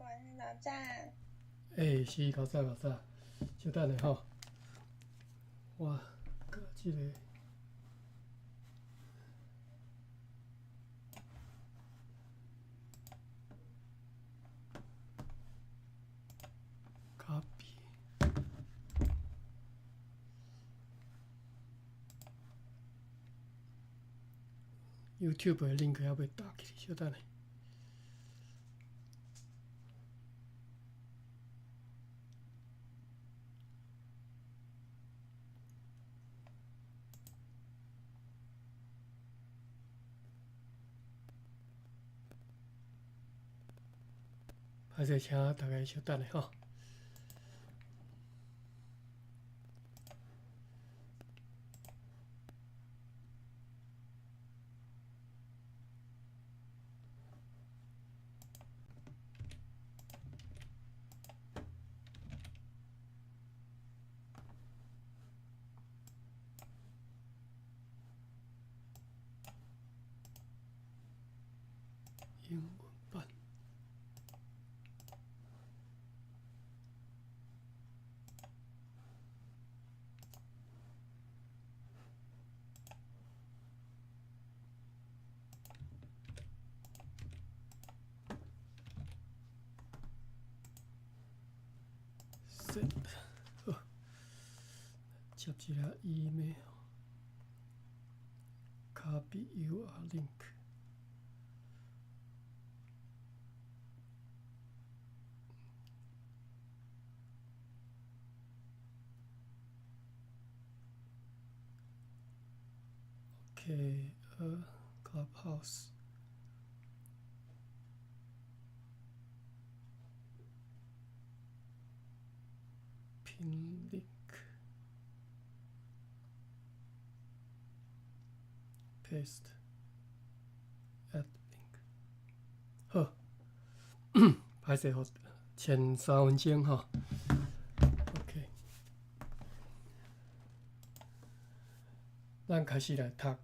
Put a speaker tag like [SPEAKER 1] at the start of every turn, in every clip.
[SPEAKER 1] 官老早。
[SPEAKER 2] 欸，是較早較早，稍等下吼，我共這个 copy。YouTube 的 link 猶未打起，稍等下。歹勢，請大家稍等下吼。英文版。Send，好，接一下 email，copy URL link。OK，Clubhouse。Pin link。Paste。 Add link。好，歹勢予前3分鐘吼。OK。咱開始來讀，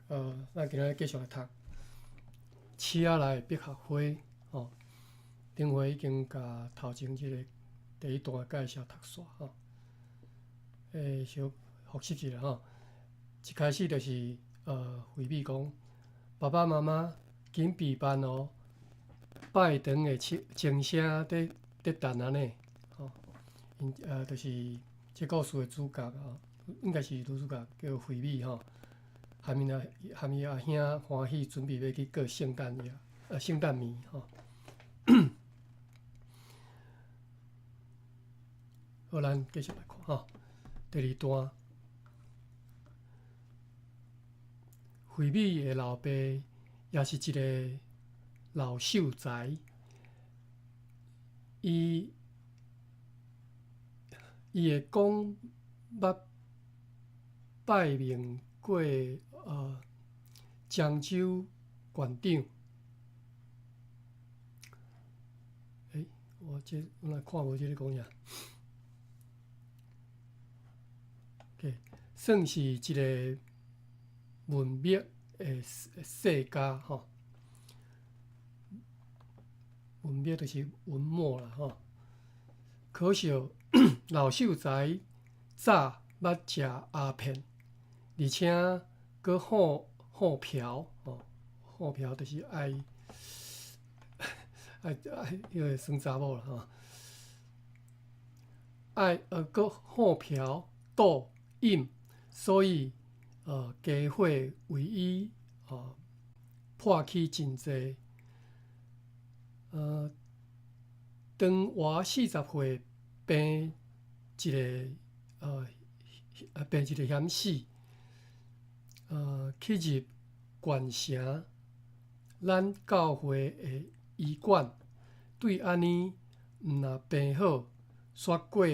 [SPEAKER 2] 咱今仔日繼續來讀《鼠仔來的百合花》吼。頂回已經共頭前這個第一段介紹讀煞吼。小複習一下吼。一開始就是惠美講，爸爸媽媽緊備辦哦，拜堂的鐘鐘聲佇佇等按呢，吼。𪜶就是這故事的主角吼，應該是女主角叫惠美吼。含伊阿兄歡喜準備欲去過聖誕夜，聖誕暝吼。好，咱繼續來看吼。第二段，惠美的老爸也是一个老秀才，伊會講捌拜面過漳州縣長。欸，我這我來看無這咧講啥？OK，算是一個文墨的世家吼。文墨就是文墨啦吼。可惜老秀才早捌食鴉片，而且閣好好嫖吼，好嫖就是愛愛愛彼个耍查某啦吼。愛閣好嫖賭飲，所以家伙為伊破去真濟。當活40歲病一個險死，去入縣城咱教會的醫館，對按呢毋若病好，煞過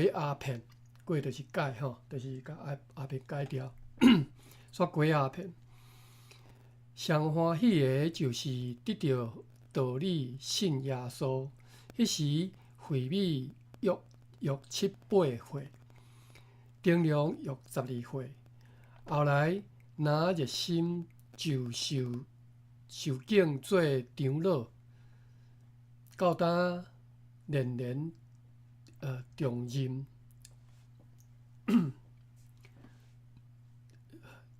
[SPEAKER 2] 鴉片，過就是改吼，就是共鴉片改掉，煞過鴉片。上歡喜的就是得著道理信耶穌，彼時惠美約七八歲，丁良約12歲。後來，若熱心就受敬做長老，到今连连重任，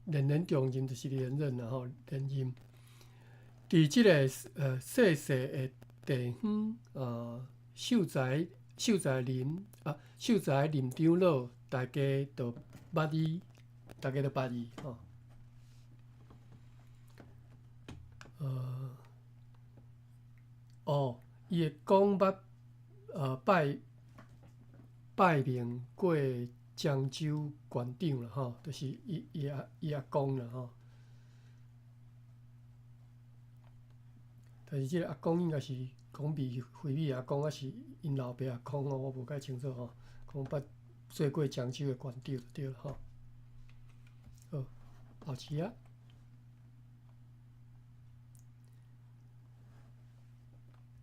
[SPEAKER 2] 连连重任就是连任啦吼，连任。佇這個細細的地方，秀才林長老，大家都捌伊，大家都捌伊吼。哦，伊會講捌拜命過漳州縣長啦吼，就是伊阿公啦吼。但是這个阿公應該是講惠美阿公，抑是𪜶老爸阿公吼，我無介清楚吼。講捌做過漳州的縣長就對了吼。好，後一頁。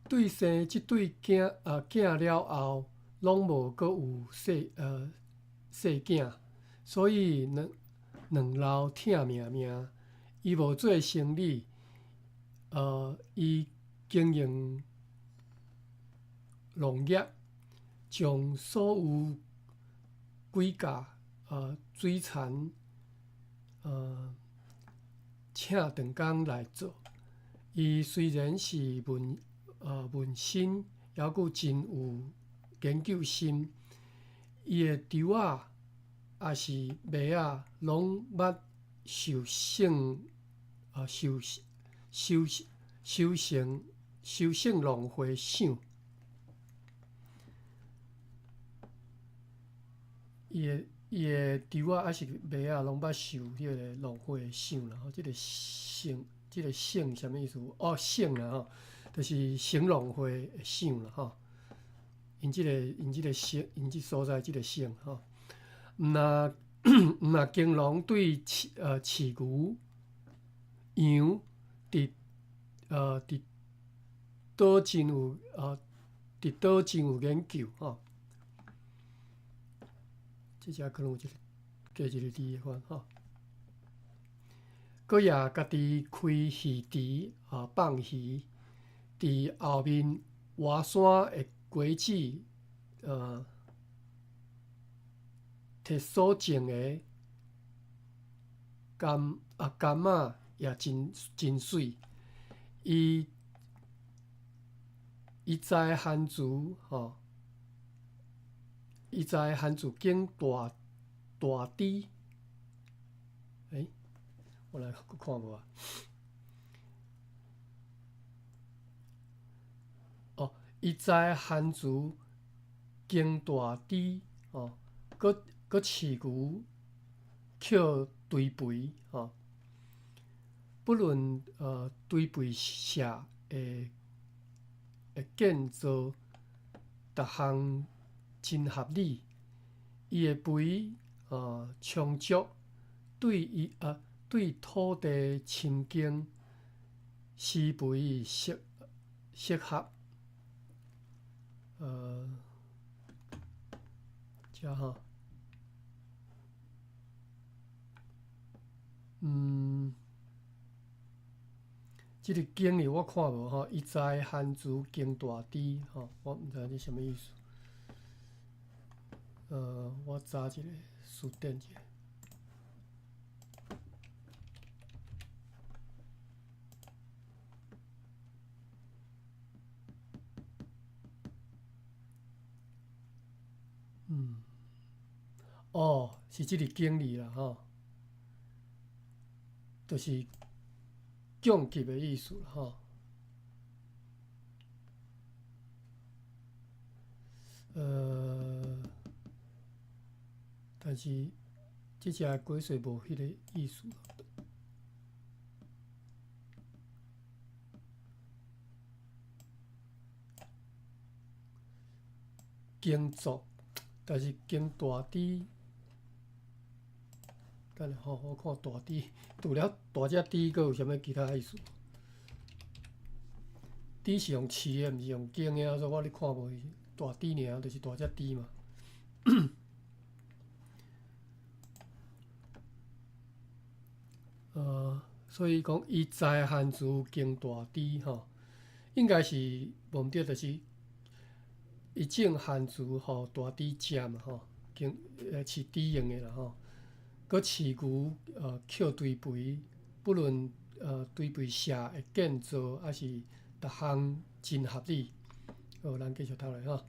[SPEAKER 2] 對生這對囝了後，攏無閣有細囝，所以兩老疼命命。伊無做生理，伊經營農業，將所有幾架水田請長工來做。伊雖然是文身，猶閣真有研究心。伊的豬仔抑是馬仔，攏捌受成農會賞。伊的豬仔抑是馬仔，攏捌受彼个農會賞啦。吼，這個省啥物意思？哦，省啦吼，就是省農會的省啦吼。𪜶這個省，𪜶這所在這個省吼。毋若經農對飼牛、羊，佇倒真有研究吼。這只可能有一個加一個字的款吼。閣也家己開魚池放魚，佇後面活山的果子，摕所種的柑仔也真媠。伊知番薯間大豬，我來閣看無啊？哦，伊知番薯間大豬吼，閣飼牛捡堆肥吼，不論堆肥社的建造，逐項真合理。伊的肥充足，對土地深耕施肥適合。這吼，這個經理我看無吼，伊知番薯耕大豬吼，我毋知這啥物意思。我查一個辭典者。哦，是這個經理啦吼，就是降級的意思啦吼。但是這只鬼水無彼個意思。耕作，但是耕大豬，等下吼，我看大豬，除了大隻豬，閣有啥物其他意思？豬是用飼的，毋是用耕的，所以我咧看無大豬爾，就是大隻豬嘛。所以講，伊知番薯耕大豬吼，應該是無毋對，就是伊種番薯予大豬食嘛吼，經飼豬用的啦吼。閣飼牛抾堆肥，不論堆肥舍的建造，抑是逐項真合理。好，咱繼續讀落吼。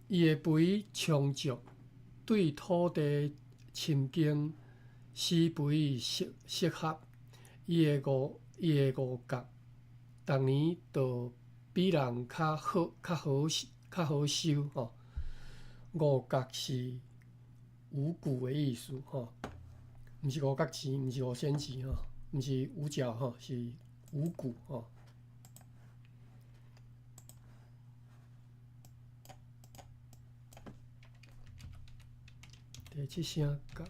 [SPEAKER 2] 伊的肥充足，對土地深耕施肥適適合。伊的五角，逐年都比人較好、較好、較好收吼。五角是五穀的意思吼，毋是五角錢，毋是五仙錢吼，毋是五角吼，是五穀吼。第七聲角，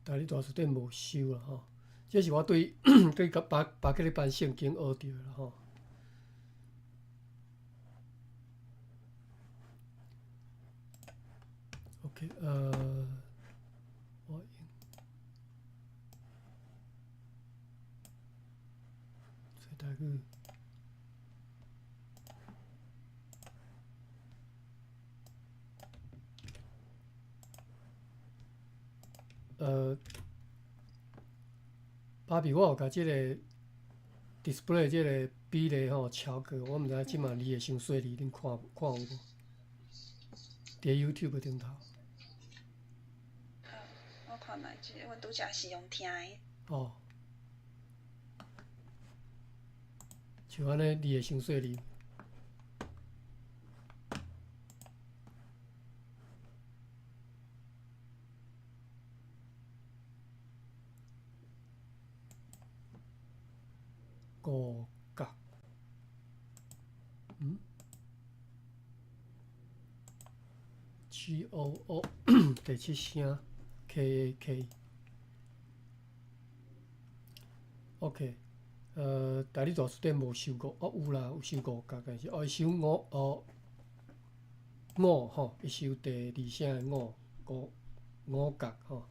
[SPEAKER 2] 台語大辭典無收啦吼，這是我對對佮巴巴克利版聖經學著的啦吼。OK，我用台語。芭比，我有共這個 display 這個比例吼超過，我毋知這馬字會傷細膩，恁看看有無？佇 YouTube 頂頭。
[SPEAKER 1] 好，我看覓者，我拄才是用聽的。
[SPEAKER 2] 哦。像按呢，字會傷細膩。五角，GOO 第七聲 KAK。OK，台語大辭典無收五，哦有啦，有收五角，但是哦伊收五哦五吼，伊收第二聲的五五五角吼，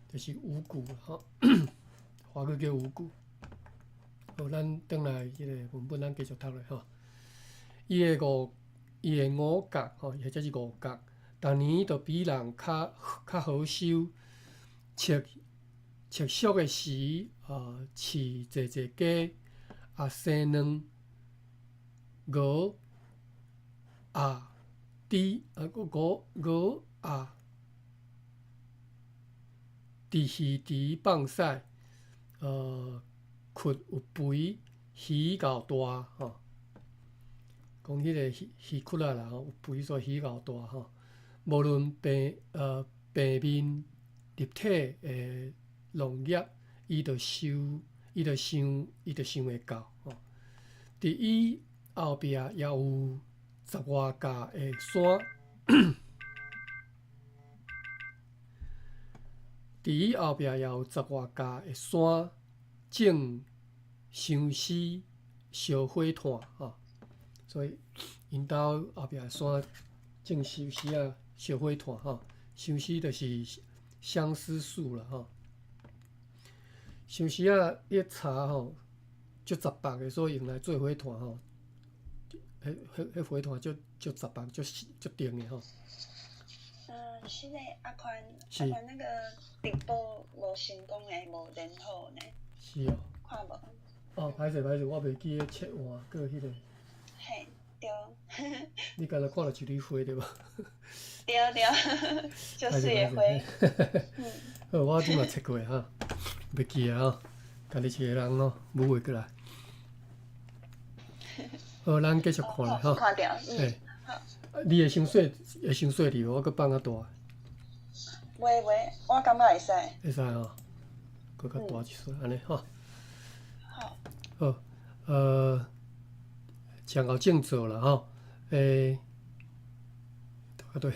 [SPEAKER 2] 就是五穀吼，華語叫五穀。好，咱轉來這個文本，咱繼續讀落吼。伊的五角吼，或者是五角，逐年都比人較較好收。粟粟熟的時，飼濟濟雞，也生卵，鵝、鴨、豬，鵝鵝鴨，佇魚池放屎，窟有肥，魚𠢕大吼。講彼個魚魚窟仔啦吼，有肥所以魚𠢕大吼。無論平面立體的農業，伊就收，伊就想，伊就想會到吼。佇伊後壁也有十外甲的山，佇伊後壁也有十外甲的山種相思燒火炭吼，所以𪜶兜後壁山種相思仔燒火炭吼，相思就是相思樹啦吼。相思仔彼個柴吼，足雜白的，所以用來做火炭吼。彼彼彼火炭足足雜白，足足甜的吼。
[SPEAKER 1] 是的，阿寬，阿寬那個直播無成功的，無連好呢。
[SPEAKER 2] 是哦。
[SPEAKER 1] 看無？
[SPEAKER 2] 哦，歹勢歹勢，我袂記得切換過彼個。
[SPEAKER 1] 嘿，對。
[SPEAKER 2] 你敢若看著一蕊花對無？
[SPEAKER 1] 對對，足媠的花。
[SPEAKER 2] 好，我這馬切過哈，袂記啊吼，家己一個人吼，舞會過來。好，咱繼續看啦吼。
[SPEAKER 1] 看著，嗯。好。
[SPEAKER 2] 你會傷細，會傷細膩無？我閣放較大。
[SPEAKER 1] 袂袂，我感覺會使。
[SPEAKER 2] 會使吼，閣較大一撮，按呢吼。
[SPEAKER 1] 好。
[SPEAKER 2] 好，上後正做啦吼，啊對，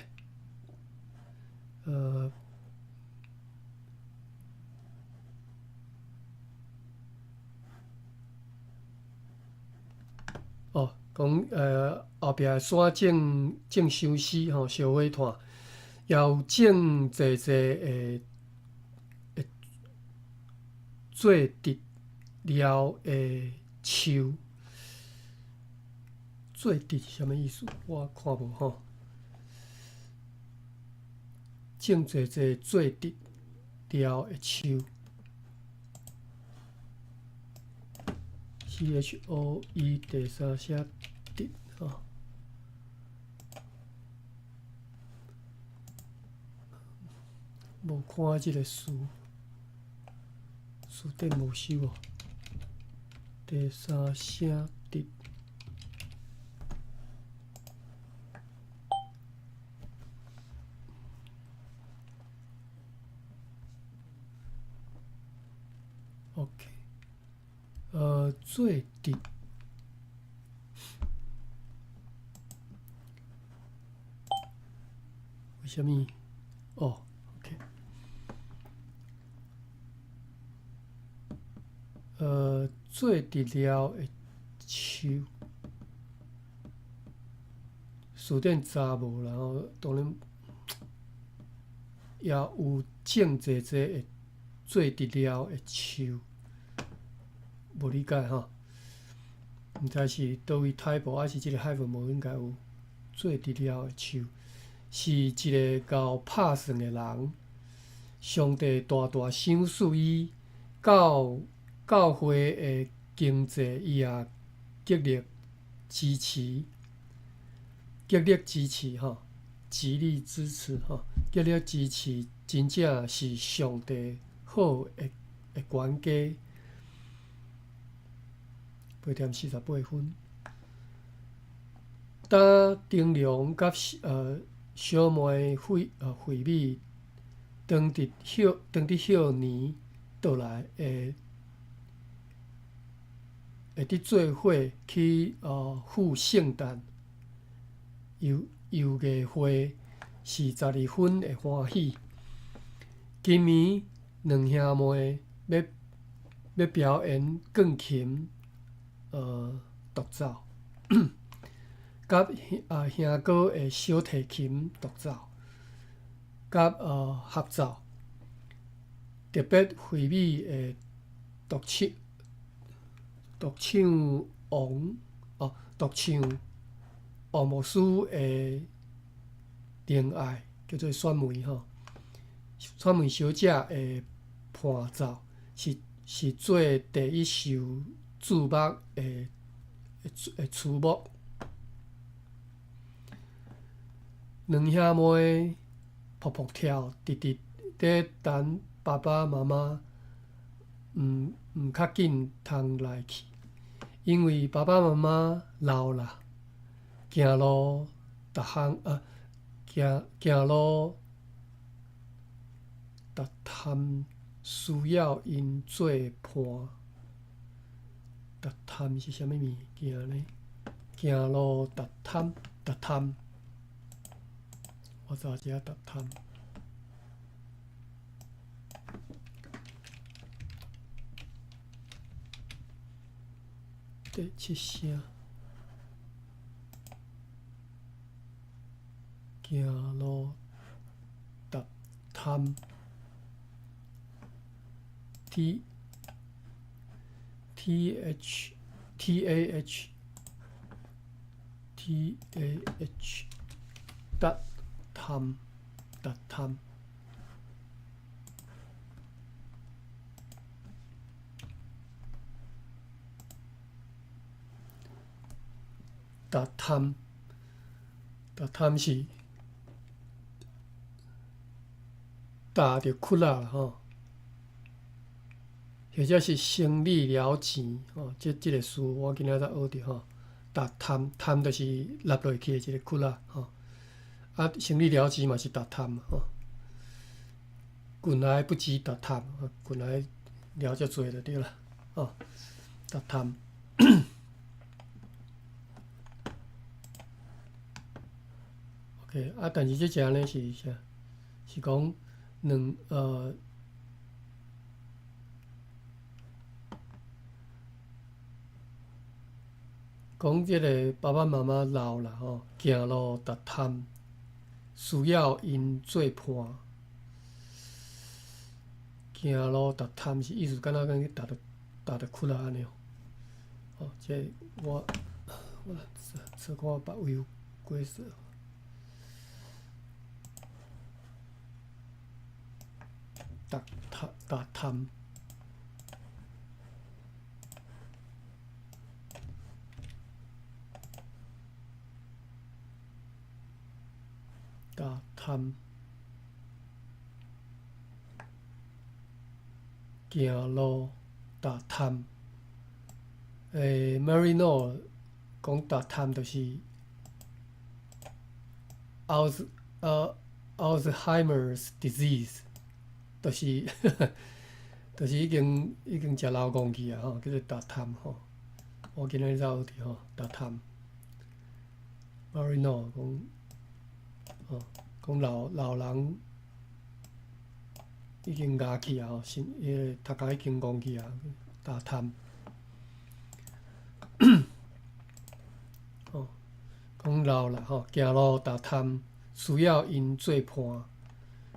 [SPEAKER 2] 哦，講後壁山種相思吼，燒火炭，也有種濟濟的會做直了的樹。做直是啥物意思？我看無吼。種濟濟做直了的樹。CHOE 第三聲直吼。無看這个詞，詞典無收哦。第三聲直。OK，做直。為啥物？哦，OK。做直了的樹，詞典查無啦吼，當然也有種濟濟會做直了的樹，無理解吼。毋知是佗位 typo，還是這个 hyphen 無應該有做直了的樹，是一个𠢕拍算的人。上帝大大賞賜伊，教會的經濟，伊也極力支持，極力支持吼，極力支持吼，極力支持，真正是上帝好的管家。8點48分，當丁龍佮小妹惠美當佇歇年倒來會佇做伙去赴聖誕遊藝會是12分的歡喜。今暝兩兄妹欲表演鋼琴獨奏，佮兄哥的小提琴獨奏，佮合奏，特別惠美的獨唱。獨唱王哦，獨唱王牧師的戀愛叫做選梅吼，選梅小姐的伴奏是做第一首注目的曲目。兩兄妹噗噗跳，直直佇等爸爸媽媽毋較緊通來去，因為爸爸媽媽老啦，行路逐項行路逐探需要𪜶做伴。逐探是啥物物件呢？行路逐探，逐探，我查一下逐探。第七聲，行路踏探，T T H T A H T A H 踏探踏探。踏探，踏探是踏著窟仔吼，或者是生理療錢吼，這个詞我今仔才學著吼。踏探，探就是納落去的一个窟仔吼。啊，生理療錢嘛是踏探吼。近來不止踏探，近來聊遮濟就對啦，吼。踏探。OK，啊，但是這隻呢是啥？是講兩。講講這个爸爸媽媽老啦吼，行路踏探，需要𪜶做伴。行路踏探是意思，敢若講去踏著踏著窟仔按呢哦。哦，這我查看別位有解說。踏踏踏探。踏探，行路踏探。Maryknoll 講踏探就是 Alzheimer's disease，就是已經食老戇去啊吼，叫做踏探吼。我今日才學著吼，踏探。Maryknoll 講，吼，講老人已經牙去啊吼，神彼個頭殼已經戇去啊，踏探。吼，講老啦吼，行路踏探需要𪜶做伴，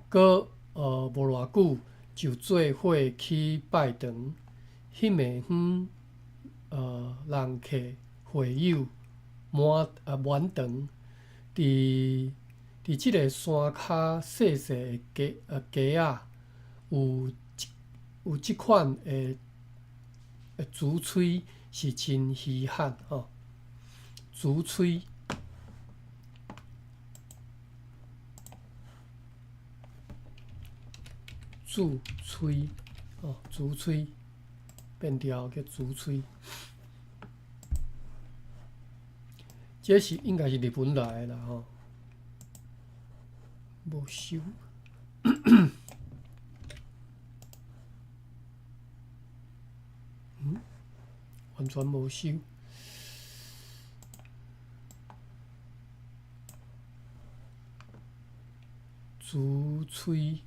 [SPEAKER 2] 閣無偌久就做伙去拜堂。彼暝昏人客會友滿堂，佇這个山跤細細的街仔，有這款的竹喙是真稀罕吼。竹喙，竹喙，哦，竹喙變調叫竹喙，這是應該是日本來的啦吼。無收，完全無收。竹喙，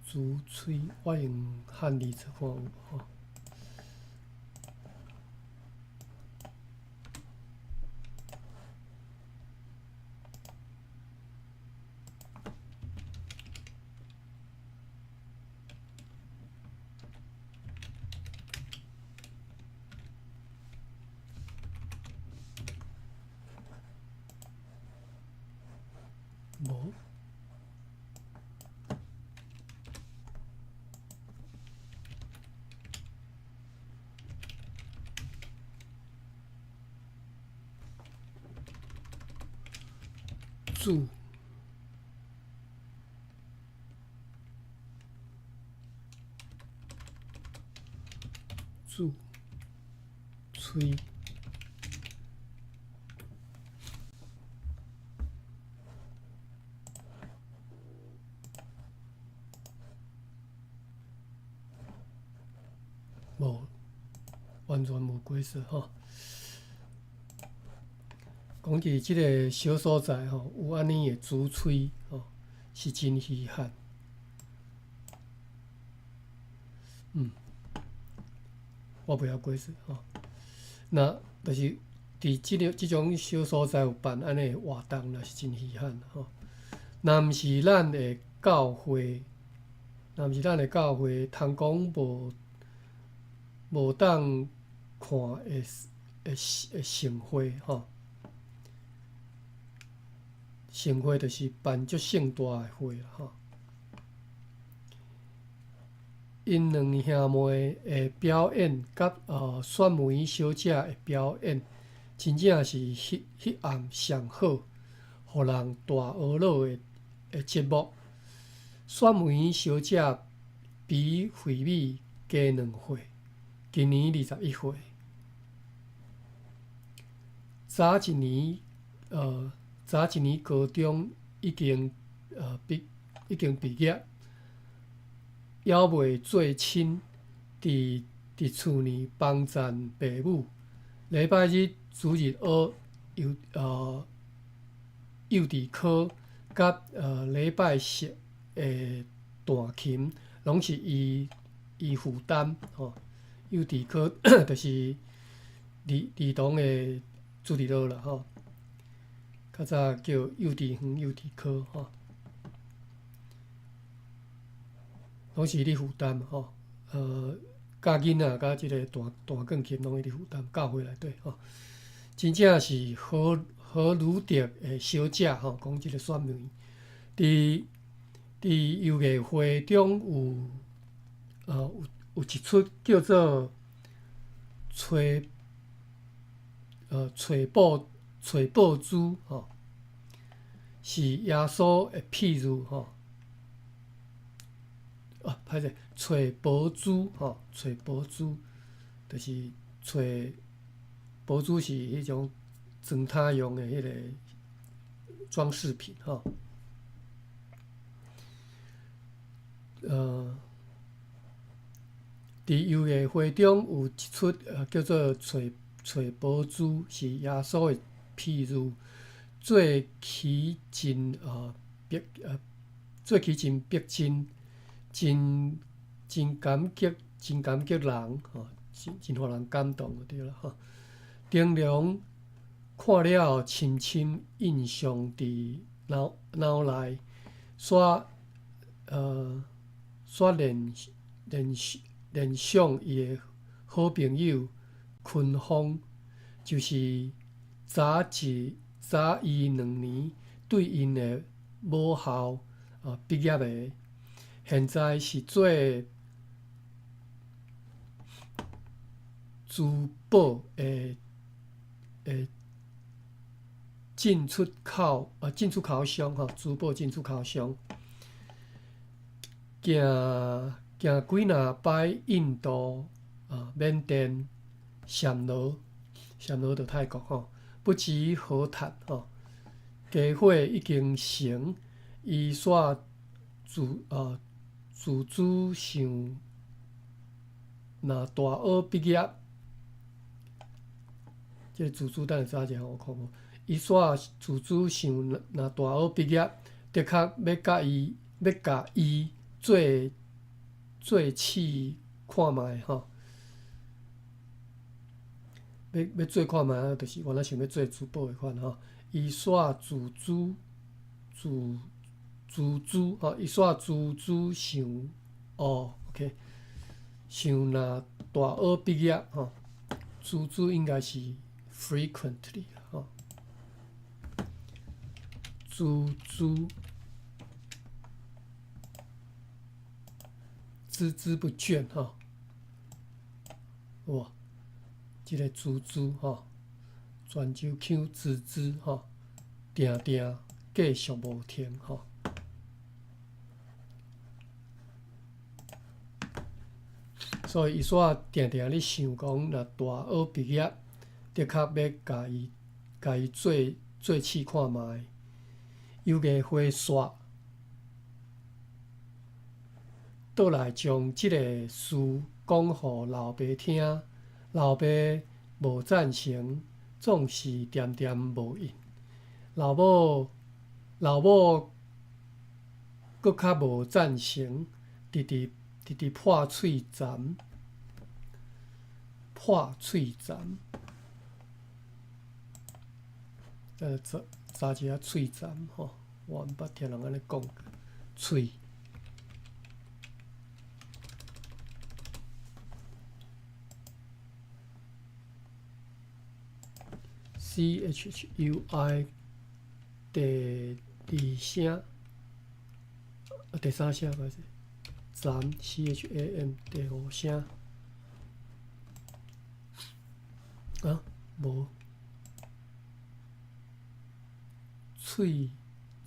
[SPEAKER 2] 竹喙，我用漢字查看有無吼。無。煮。煮。喙。無，完全無解釋吼。講佇這个小所在吼，有按呢的竹喙吼，是真稀罕。我袂曉解釋吼。那就是佇這種小所在有辦按呢的活動，那是真稀罕吼。若毋是咱的教會，若毋是咱的教會，通講無當看的盛會吼。盛會就是辦足盛大的會吼。𪜶兩兄妹的表演，佮選梅小姐的表演，真正是彼暗上好，予人大呵咾的節目。選梅小姐比惠美加2歲，今年21歲。早一年高中已經畢業，猶未做親，佇厝內幫贊爸母。禮拜日主日學幼稚科，佮禮拜四的彈琴，攏是伊伊負擔吼，幼稚科就是兒童的主治醫啦吼，較早叫幼稚園幼稚科吼，攏是咧負擔吼，教囡仔佮這個彈鋼琴攏咧負擔，教會內底吼，真正是何魯德的小姐吼，講這個選民，佇遊藝會中有一齣叫做揣寶珠吼，是耶穌的譬喻吼。啊，歹勢，揣寶珠吼，揣寶珠，就是揣寶珠是彼種裝塔用的彼個裝飾品吼。佇遊藝會中有一齣叫做揣寶珠，是耶穌的譬喻，做起真逼真，真感激人吼，真予人感動就對啦吼。丁龍看了深深印象佇腦內，煞聯想伊的好朋友昆峰，就是早伊2年對𪜶的母校畢業的，現在是做珠寶的進出口商吼，珠寶進出口商，行幾若擺印度緬甸、暹羅，暹羅就泰國吼，不知何談吼。家伙已經成，伊煞自主想，若大學畢業，這個自主等下查一下我看無。伊煞自主想，若大學畢業，的確欲共伊做試看覓吼。欲做看覓，就是原來想欲做珠寶的款吼。伊煞自主自自主吼，伊煞自主想哦，OK，想若大學畢業吼，自主應該是 frequently 吼，孜孜孜孜不倦吼，哇，這個孜孜吼，泉州腔孜孜吼，定定繼續無停吼。所以伊煞定定咧想講，若大學畢業，的確欲共伊做試看覓，有個花煞倒來將這個事講予老爸聽，老爸無贊成，總是恬恬無應。老母閣較無贊成，直直直直破喙顫，破喙顫，查一下喙顫吼，我毋捌聽人按呢講，喙。CHHUI 第二聲，第三聲歹勢，顫 CHAM 第五聲，啊，無，喙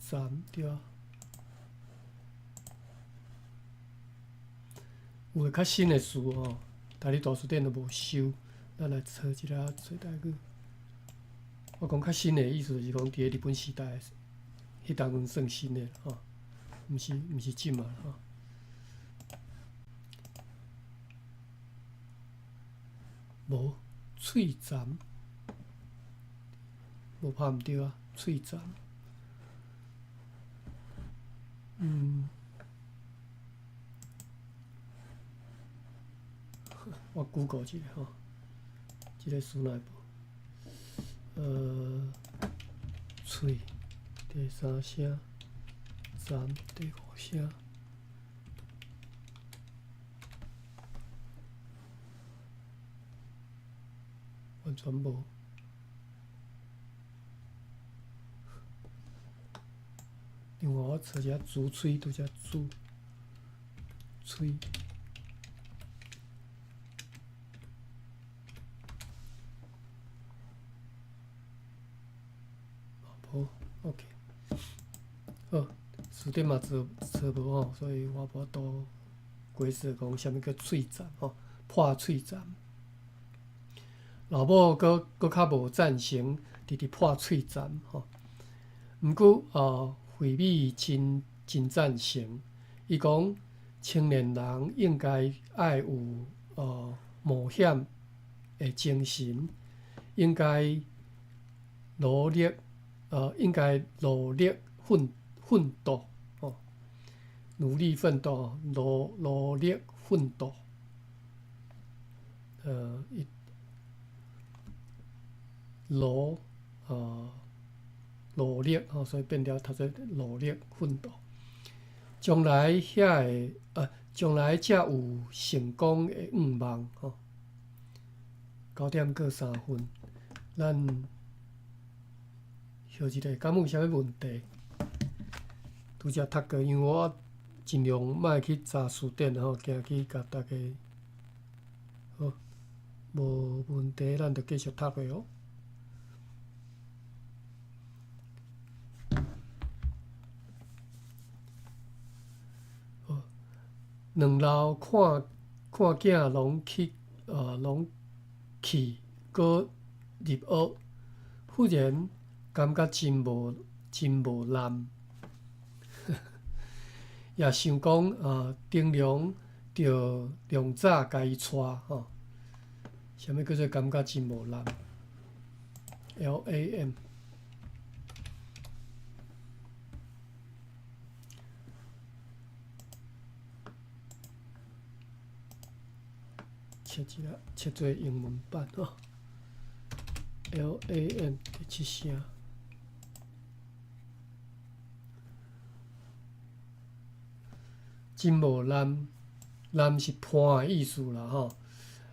[SPEAKER 2] 顫對啊，有的較新的詞吼，台語大辭典都無收，咱來查一下找台語。我講較新的意思就是講，佇個日本時代，彼當陣算新的吼，毋是這馬吼。無喙顫，無拍毋對啊，喙顫。我 Google 一下吼，這个詞若會無？喙第三聲，顫第五聲，完全無。另外，我找一下竹喙，拄才竹喙。無，OK，好，詞典嘛找找無吼，所以我無法度解釋講啥物叫喙顫吼，破喙顫。老母閣閣較無贊成，直直破喙顫吼。毋過惠美真真贊成，伊講青年人應該愛有冒險的精神，應該努力。應該努力奮奮鬥哦，努力奮鬥，努努力奮鬥。一努努力吼，所以變了讀做努力奮鬥。將來遐會將來才有成功的願望吼。9點過3分，咱歇一下，敢有啥物問題？拄才讀過，因為我盡量莫去查詞典吼，驚去共大家好，無問題，咱就繼續讀落哦。好，兩老看看囝攏去攏去閣入學，忽然感覺真無真無難，也想講頂娘著量早共伊帶吼，啥物叫做感覺真無難？LAM。切一下，切做英文版吼。LAM 第七聲。真無難，難是伴的意思啦吼。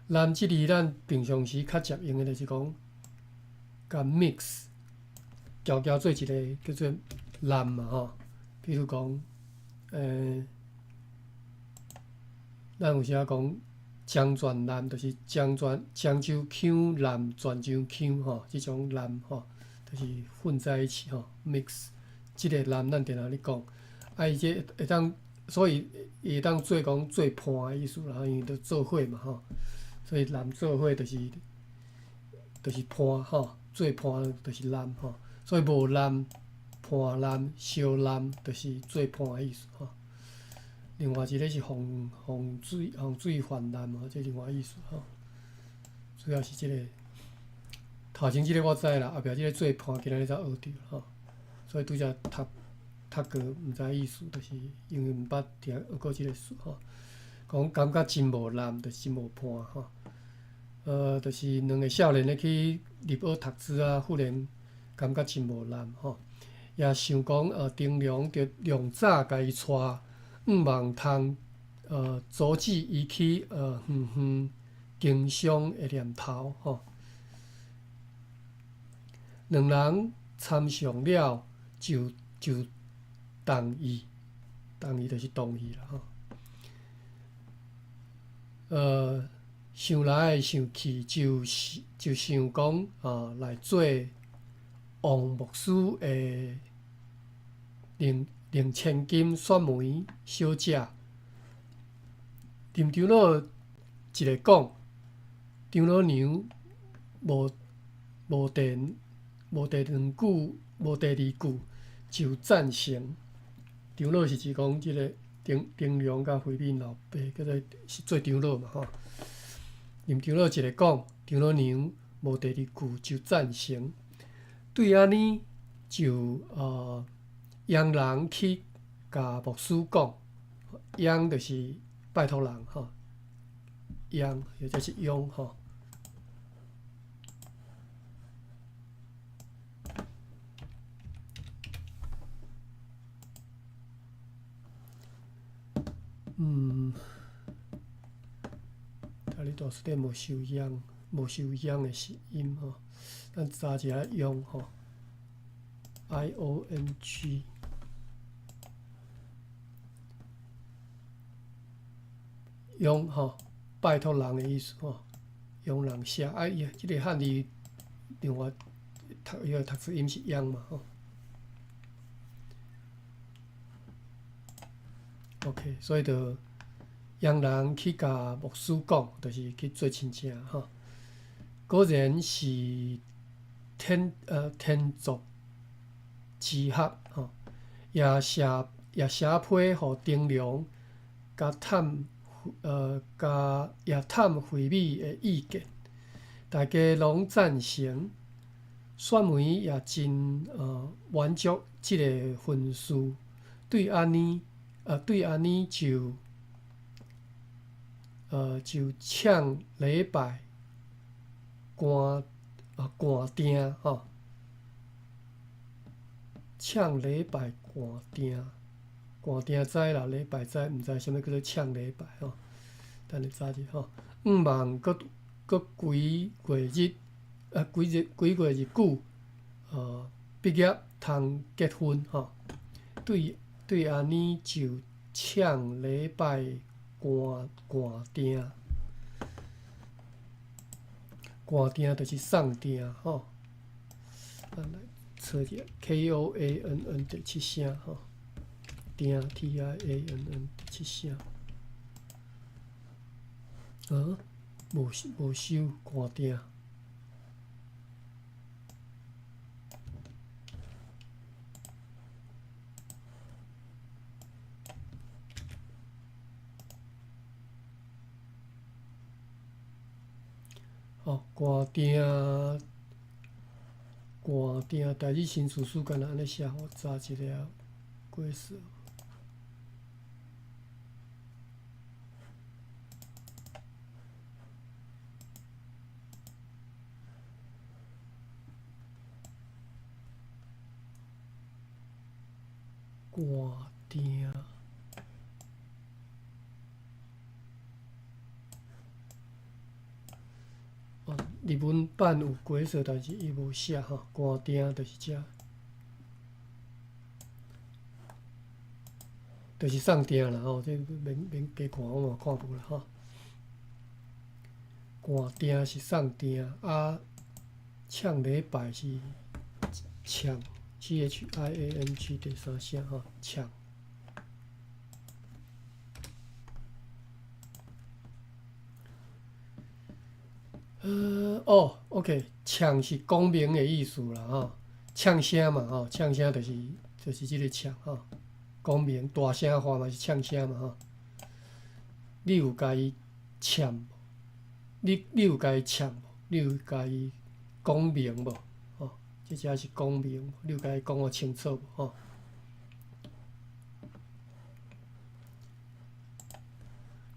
[SPEAKER 2] 難這字咱平常時較常用的，就是講，共 mix，攪攪做一个叫做難嘛吼。比如講，咱有時仔講漳泉南，就是漳泉漳州腔南泉州腔吼，這種南吼，就是混在一起吼，mix。這个南咱定定咧講，啊，伊這會當，所以伊會當做講做伴的意思啦，因為都做伙嘛吼，所以南做伙就是伴吼，做伴就是南吼，所以無南、伴南、相南，就是做伴的意思吼。另外一个是洪洪水洪水泛濫吼，這另外意思吼。主要是這个頭前這个我知啦，後壁這個做伴今仔日才學著吼。所以拄才讀讀過毋知意思，就是因為毋捌聽學過這个詞吼。講感覺真無難，就是真無伴吼。就是兩个少年咧去入學讀書啊，忽然感覺真無難吼。也想講頂娘著量早共伊帶，向望通阻止伊去遠遠經商的念頭吼。兩人參詳了，就就同意，同意就是同意啦吼。想來想去，就是就想講來做王牧師的寧寧千金選梅小姐。林長老一个講，長老娘無無第無第兩句，無第二句就贊成。長老是指講這个丁丁良佮惠敏老爸，叫做是做長老嘛吼。林長老一个講，長老娘無第二句就贊成。對按呢就央人去共牧師講，央就是拜託人吼，央，或者是央吼。啊，你大辞典无收央，无收央的是音吼，咱查一下央吼，IONG。央吼，拜托人的意思吼，央人写啊，伊这个汉字另外读伊个读出音是央嘛吼。OK，所以就央人去共牧师讲，就是去做亲戚吼。果然是天作之合吼，也写批予丁龙共探。共也探惠美的意见，大家拢赞成，选民也真满足这个婚事，对按呢就请礼拜官订吼，请礼拜官订。官订知啦，礼拜知，毋知啥物叫做抢礼拜吼。等下查者吼，向望阁阁几月日，几日几月日久，毕业通结婚吼。对按呢就抢礼拜官订，官订就是送订吼。咱来查一下 KOANN 第七声吼。订 TIANN 第七声，无无收官订。哦，官订，官订，台语新词书敢若按呢写，我查一下解释。官订，哦，日文版有解释，但是伊无写吼。官订就是遮，就是送订啦吼。这免加看，我嘛看无啦吼。官订是送订，啊，抢礼拜是抢。CHIANG 第三声吼，抢。哦，OK，抢是讲明的意思啦吼，呛声嘛吼，呛声就是这个呛吼，讲明大声话嘛是呛声嘛吼。你有共伊呛无？你有共伊呛无？你有共伊讲明无？这才是讲明，你有共伊讲予清楚无？吼。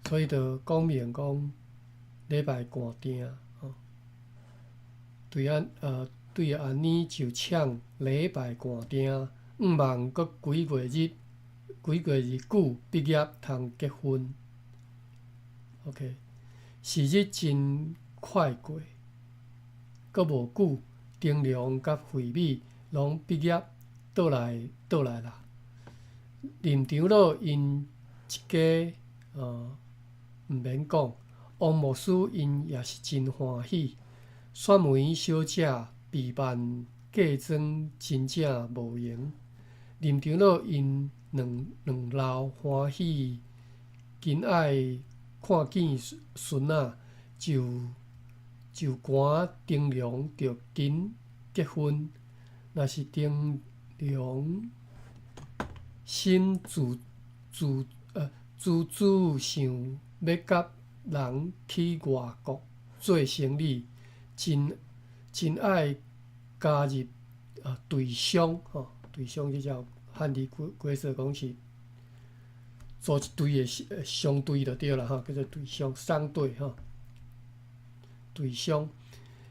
[SPEAKER 2] 所以就讲明讲礼拜官订吼，对按呢就抢礼拜官订，向望阁几月日，几月日久毕业通结婚。OK，时日真快过，阁无久。丁龙佮惠美拢毕业倒来啦。林长老𪜶一家毋免讲，王牧师𪜶也是真欢喜。雪梅小姐备办嫁妆真正无闲。林长老𪜶两老欢喜，紧爱看见孙仔，就赶丁龙著紧结婚。若是丁龙心自自自主想欲佮人去外国做生意，真爱加入队商吼，队商这叫汉字解释讲是組一對的相對就對啦吼，叫做對相相對吼，對相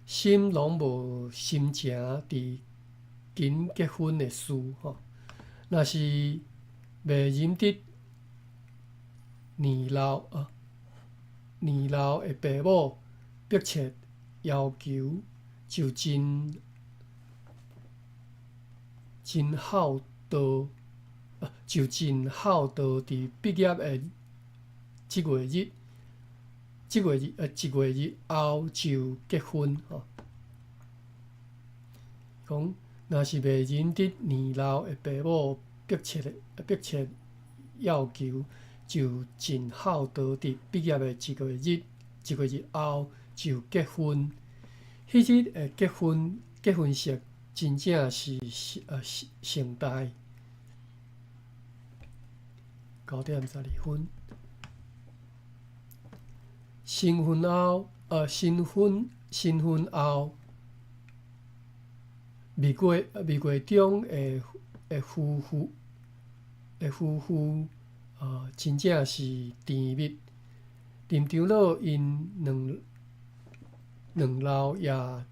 [SPEAKER 2] 心攏無心情佇緊結婚的事吼，若是袂忍得年老啊，年老的爸母迫切要求，就真真孝道，就盡孝道佇畢業的這月日，這月日一月日後就結婚吼。講若是袂忍得年老的爸母迫切要求，就盡孝道佇畢業的一月日，一月日後就結婚。彼日的結婚式真正是盛大。9點12分，新婚後，蜜月中的夫婦，真正是甜蜜。林長老𪜶兩老也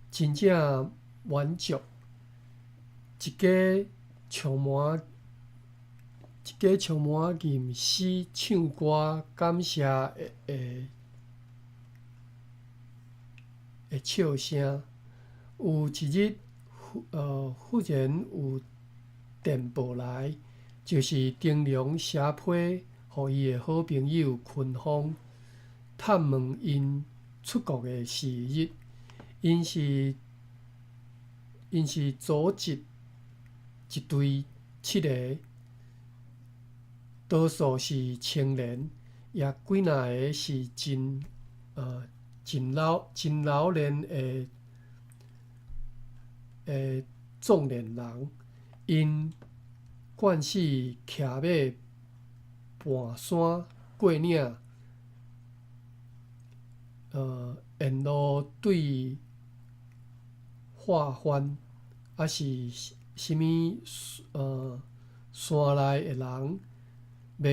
[SPEAKER 2] 真正滿足，一家充滿吟詩唱歌感謝的笑聲。有一日，忽然有電報來，就是丁龍寫批予伊的好朋友坤峰，探問𪜶出國的時日。𪜶是組織一隊七个，多數是青年，也幾若个是真老練的壯年人。𪜶慣勢騎馬跋山過嶺，沿路對化番，抑是啥物山內的人買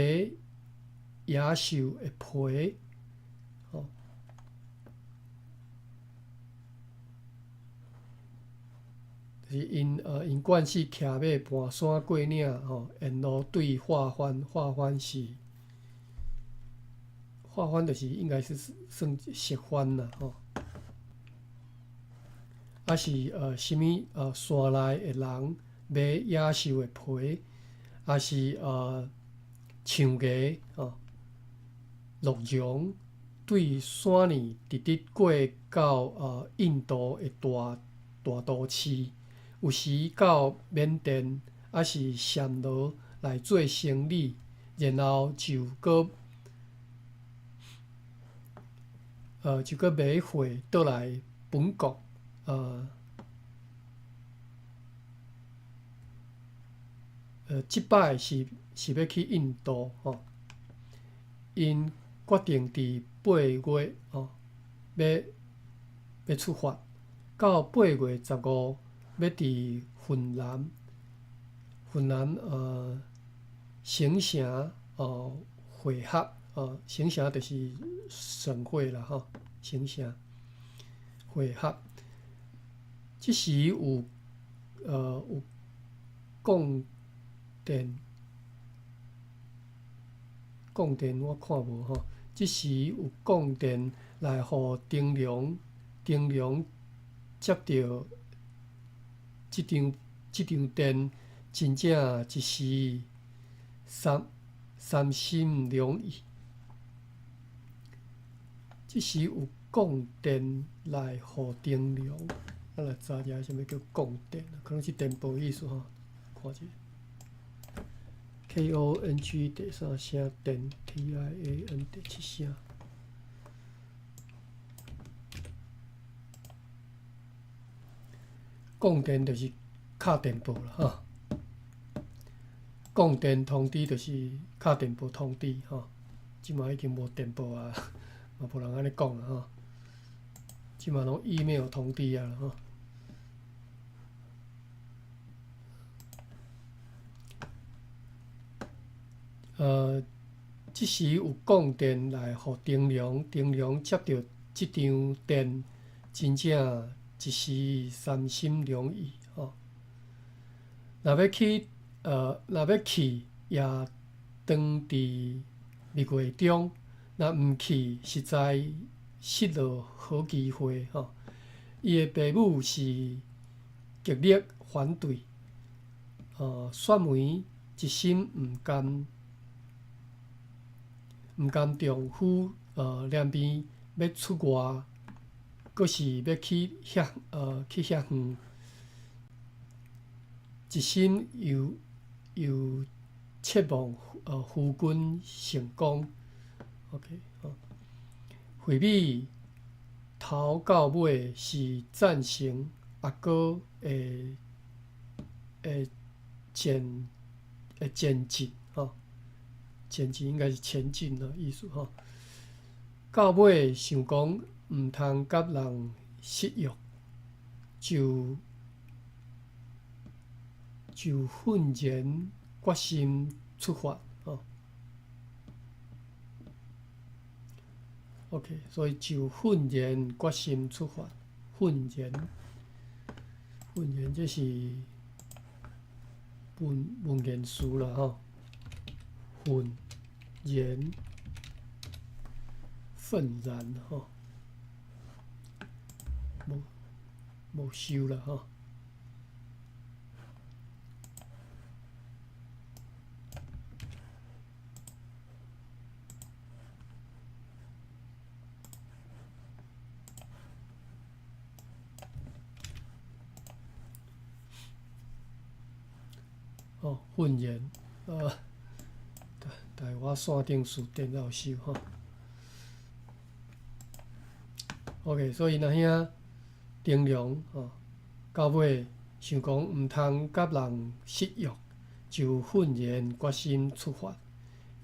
[SPEAKER 2] 野獸的皮，吼，就是𪜶慣勢騎馬跋山過嶺，吼，沿路對化番，化番就是應該是算熟番啦，吼。抑是啥物山內的人買野獸的皮，抑是象牙吼，鹿茸對山裡直直過到印度的大都市，有時到緬甸，抑是暹羅來做生理，然後就閣買貨倒來本國。這擺是欲去印度吼，𪜶決定佇8月吼，欲出發，到8月15欲佇雲南省城會合，省城就是省會啦吼，省城會合。這時有供電，供電我看無吼。這時有供電來予丁龍接著這張電，真正一時三心兩意。這時有供電來予丁龍。咱來查一下啥物叫供電，可能是電報意思吼。看者，KONG 第三聲電，TIAN 第七聲。供電就是敲電報啦，吼。供電通知就是敲電報通知，吼。這馬已經無電報啊，嘛無人按呢講啊，吼。這馬攏 email 通知啊，吼。這時有講電來予丁龍，丁龍接著這張電，真正一時三心兩意吼。若欲去，也當佇蜜月中；若毋去，實在失落好機會吼。伊的爸母是極力反對，雪梅一心毋甘丈夫連鞭欲出外，閣是欲去遐遠，一心又切望夫君成功。OK，吼，惠美頭到尾是贊成阿哥的前進吼，前進應該是前進的意思吼。到尾想講毋通共人失約，就憤然決心出發吼。OK，所以就憤然決心出發，憤然，憤然這是文言詞啦吼，憤然，憤然吼，無受啦吼。哦，憤然，台我線頂詞典才有收吼。OK，所以若兄丁龍吼，到尾想講毋通佮人失約，就憤然決心出發。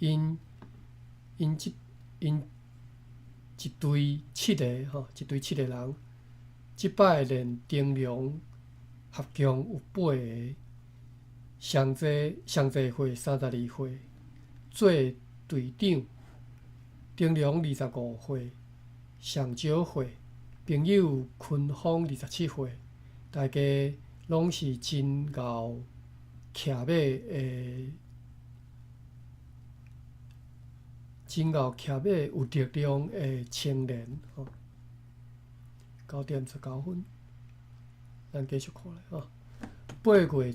[SPEAKER 2] 𪜶一隊七个吼，一隊七個人，這擺連丁龍合共有八个。上濟歲32歲，做隊長。丁龍25歲，上少歲。朋友坤峰27歲，大家攏是真𠢕騎馬的，真𠢕騎馬有力量的青年吼。9點19分，咱繼續看咧吼。8月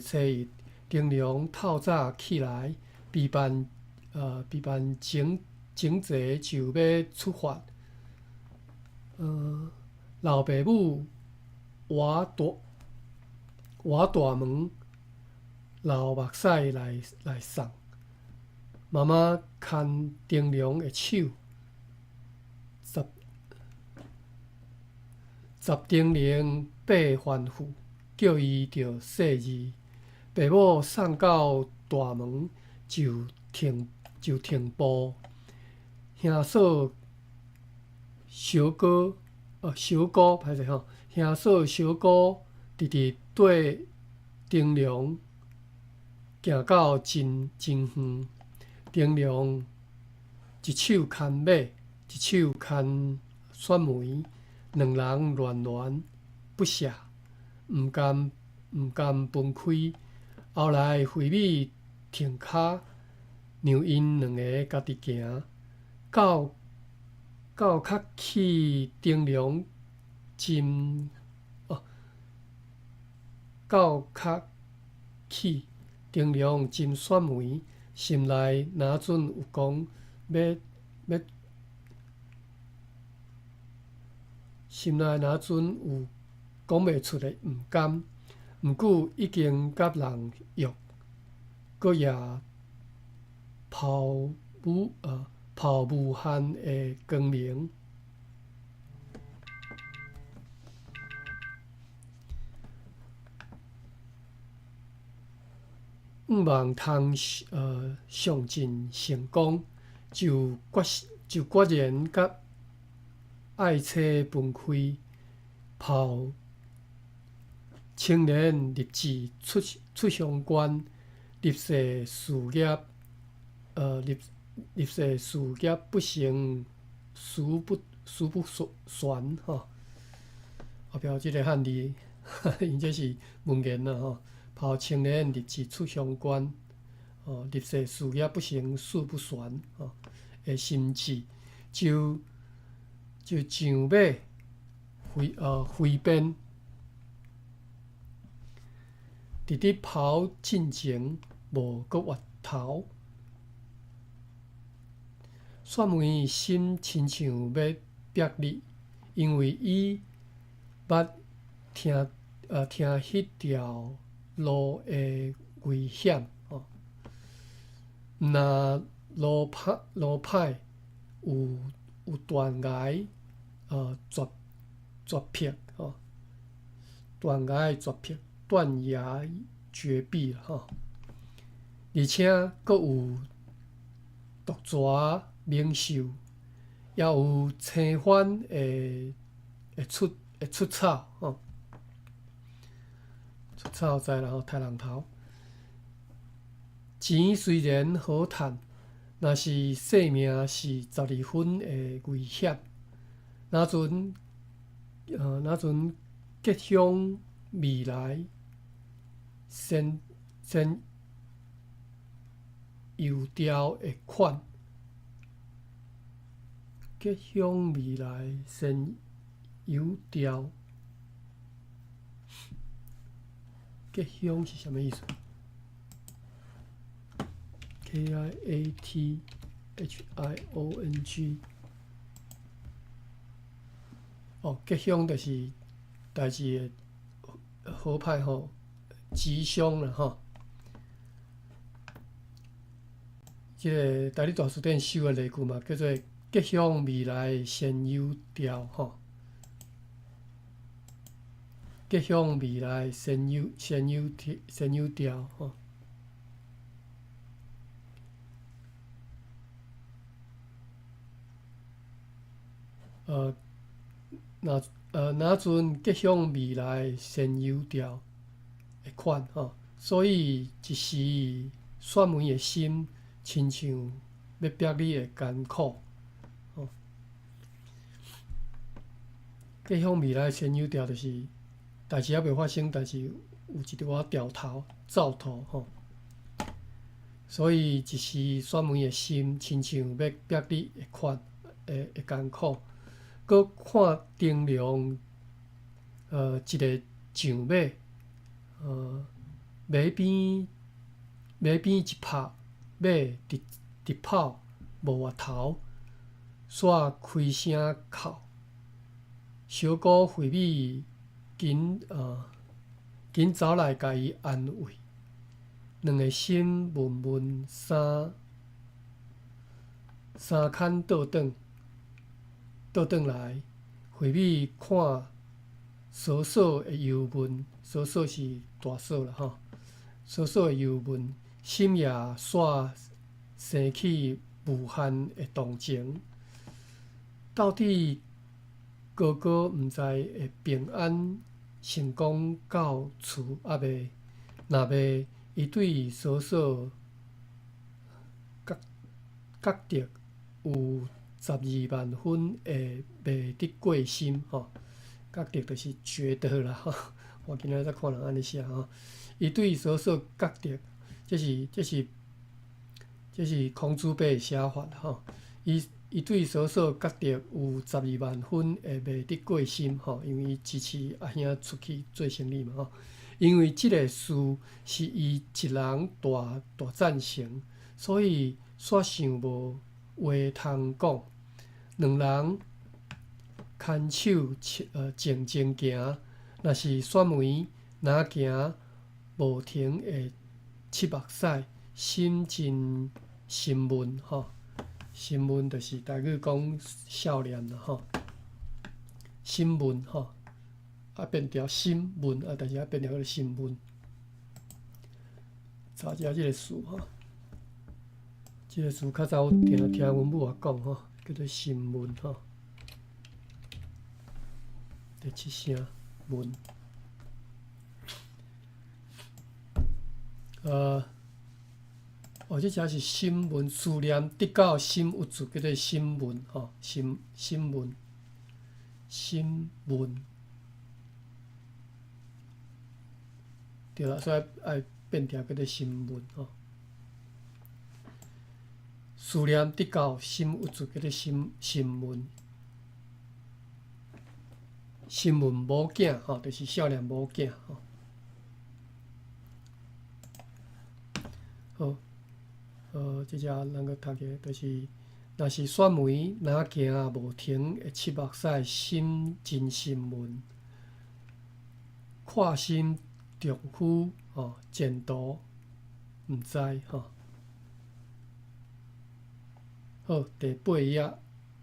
[SPEAKER 2] 初一，丁龍透早起來，備辦整齊就欲出發。老爸母倚大門流目屎來送。媽媽牽丁龍的手，十叮嚀八吩咐，叫伊著細膩。爸母送到大門就停步。兄嫂小哥，小姑歹勢吼，兄嫂小姑直直綴丁龍行到真真遠。丁龍一手牽馬，一手牽雪梅，兩人戀戀不捨，毋甘分開。後來惠美停跤，讓𪜶兩个家己行，到較去丁龍真哦，到較去丁龍真雪梅，心內若準有講欲欲，心內若準有講袂出的毋甘，毋過已經佮人約，閣也拋無限的光明。向望通上進成功，就決然佮愛妻分開，拋青年立志出鄉關，立誓事業，立誓事業不成，誓不旋吼。後壁這个漢字，𪜶這是文言啦吼。抱青蓮立志出鄉關，哦，立誓事業不成，誓不旋吼的心志，就上馬飛鞭，直直跑進前，無閣回頭。雪梅心親像欲煏裂，因為伊捌聽彼條路的危險吼。毋若路歹有斷崖絕壁吼，斷崖絕壁，斷崖絕壁吼。而且閣有毒蛇猛獸，也有青番會出草吼，出草知啦吼，殺人頭。錢雖然好趁，若是性命是十二分的危險。若陣吉凶未來，先遊調的款。吉凶未來先遊調，吉凶是啥物意思？KIATHIONG。哦，吉凶就是代誌的好歹吼，吉凶啦吼。這个台語大辭典收的例句嘛，叫做吉凶未來先有調吼。吉凶未來先有調吼。若陣吉凶未來先有調的款吼，所以一時雪梅的心親像欲煏裂的艱苦吼。吉凶未來先有調，就是代誌猶未發生，但是有一寡兆頭兆頭吼。所以一時雪梅的心親像欲煏裂的款的艱苦。閣看燈籠，一个上馬，馬邊一拍，馬直跑，無回頭，煞開聲哭。小姑惠美緊走來共伊安慰，兩个心悶悶三牽倒轉。倒轉來，惠美看嫂嫂的憂悶，嫂嫂是大嫂啦吼，嫂嫂的憂悶，心也煞生起無限的同情。到底哥哥毋知會平安成功到厝猶未？若袂，伊對嫂嫂覺得有十二萬分的袂得過心吼，覺得就是覺得啦吼。我今仔才看人按呢寫吼，伊對嫂嫂覺得，這是孔子伯的寫法吼。伊對嫂嫂覺得有十二萬分的袂得過心吼，因為伊支持阿兄出去做生意嘛吼。因為這个事是伊一人大贊成，所以煞想無話通講。兩人牽手靜靜行，若是雪梅若行無停的拭目屎，心真心悶吼。心悶就是台語講少年啦吼。心悶吼，啊變調心悶啊，但是啊變調叫做心悶。查一下這个詞吼，這个詞較早有聽阮母仔講吼，叫做心悶吼。第七聲悶。哦，這只是審問思念得到審有字，叫做審問吼，審審問審問，對啦，所以愛變調叫做審問吼。思念得到審有字，叫做審審問。審問某囝吼，就是少年某囝吼。好，這只咱閣讀一下，就是，若是雪梅若行無停的拭目屎，心真心問，闊心丈夫吼前途毋知吼。好，第八頁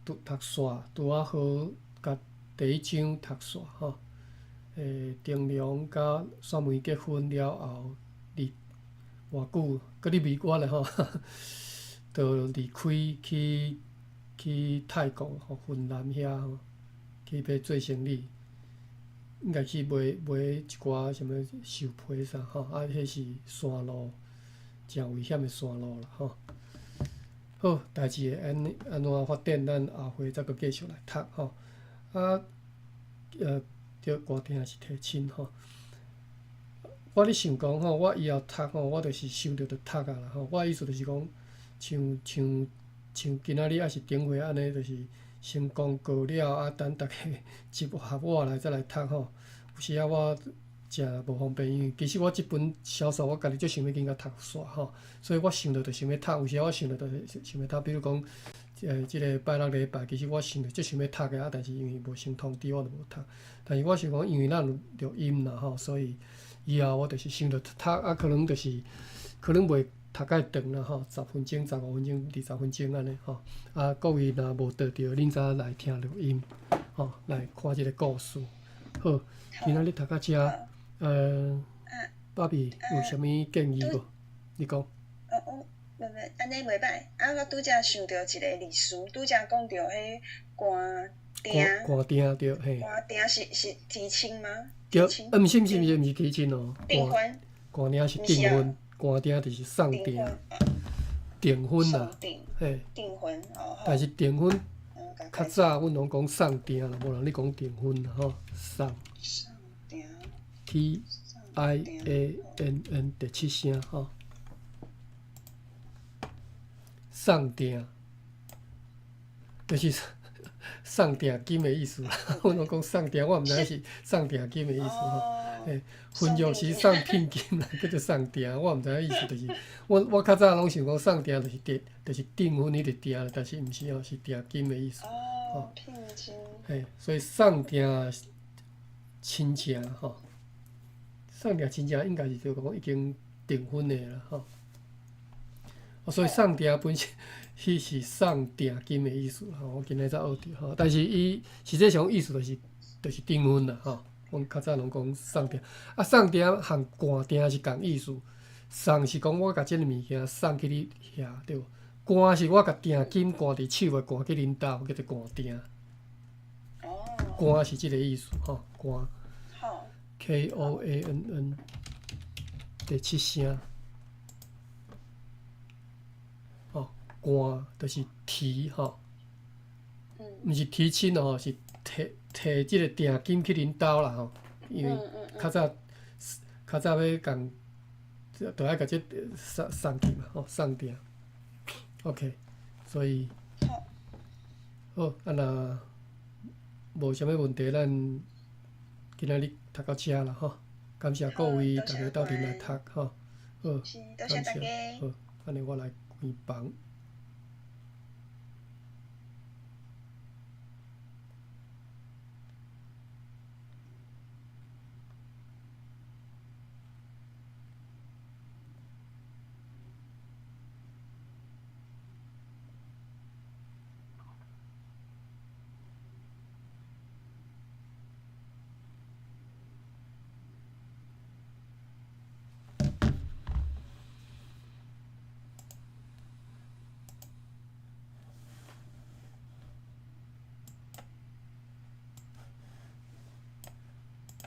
[SPEAKER 2] 拄讀煞，拄仔好共第一章讀煞吼。丁龍佮雪梅結婚了後，離偌久，閣咧美國咧吼，就離開去去泰國吼，雲南遐吼，去欲做生理，應該去買買一寡啥物獸皮啥吼，啊，彼是山路，誠危險的山路啦吼。好，代誌會按按怎發展，咱後回再閣繼續來讀吼。啊，對，官定是提親吼。我咧想講吼，我以後讀吼，我就是想著就讀啊啦吼。我意思就是講，像像像今仔日抑是頂回按呢，就是先講過了，啊，等逐家集合我來再來讀吼。有時仔我誠無方便，因為其實我這本小說我家己足想欲緊共讀煞吼，所以我想著就想欲讀，有時仔我想著就想欲讀，比如講，這个拜六禮拜，其實我想著足想欲讀的，啊，但是因為無先通知，我就無讀。但是我想講，因為咱有錄音啦吼，所以以後我就是想著讀，啊，可能就是可能袂讀介長啦吼，10分鐘、15分鐘、20分鐘按呢吼。啊，各位若無綴著，恁再來聽錄音，吼，來看這个故事。好，今仔日讀到遮。芭比有啥物建議無？你講。
[SPEAKER 1] 哦，我無無，按呢袂䆀。啊，我拄才想著一个歷史，拄才講著彼官定。
[SPEAKER 2] 官定對，嘿。
[SPEAKER 1] 官定是是提親嗎？
[SPEAKER 2] 對，毋是毋是毋是毋是提親哦。
[SPEAKER 1] 訂婚。
[SPEAKER 2] 官定是訂婚，官定就是送訂。訂婚啦。嘿。
[SPEAKER 1] 訂婚哦。
[SPEAKER 2] 但是訂婚較早，阮攏講送訂啦，無人咧講訂婚啦吼，送。
[SPEAKER 1] 送訂。
[SPEAKER 2] T I A N N 第七聲吼，送訂就是送訂金的意思啦。阮攏講送訂，我毋知影是送訂金的意思吼。嘿，婚約時送聘金啦，叫做送訂，我毋知影意思，就是我我較早攏想講送訂就是訂，就是訂婚彼個訂，但是毋是哦，是訂金的意思。
[SPEAKER 1] 哦，聘金。
[SPEAKER 2] 嘿，所以送訂親情吼。送訂親情應該是就講已經訂婚的啦吼，所以送訂本身彼是送訂金的意思吼，我今日才學著吼，但是伊實際上意思就是就是訂婚啦吼。阮較早攏講送訂，啊送訂和官訂是仝意思，送是講我共這个物件送去你遐對無？官是我共訂金掛佇手的掛去恁兜，叫做官訂。官是這个意思吼，官。K O A N N 第七聲，吼，官就是提吼，毋是提親哦，是提提這个訂金去恁兜啦吼，因為較早較早欲共，就愛共這送送去嘛吼，送訂。OK，所以好，啊若無啥物問題，咱今仔日讀到遮啦吼，感謝各位逐家鬥陣來讀吼，好，感謝，好，按呢我來關房。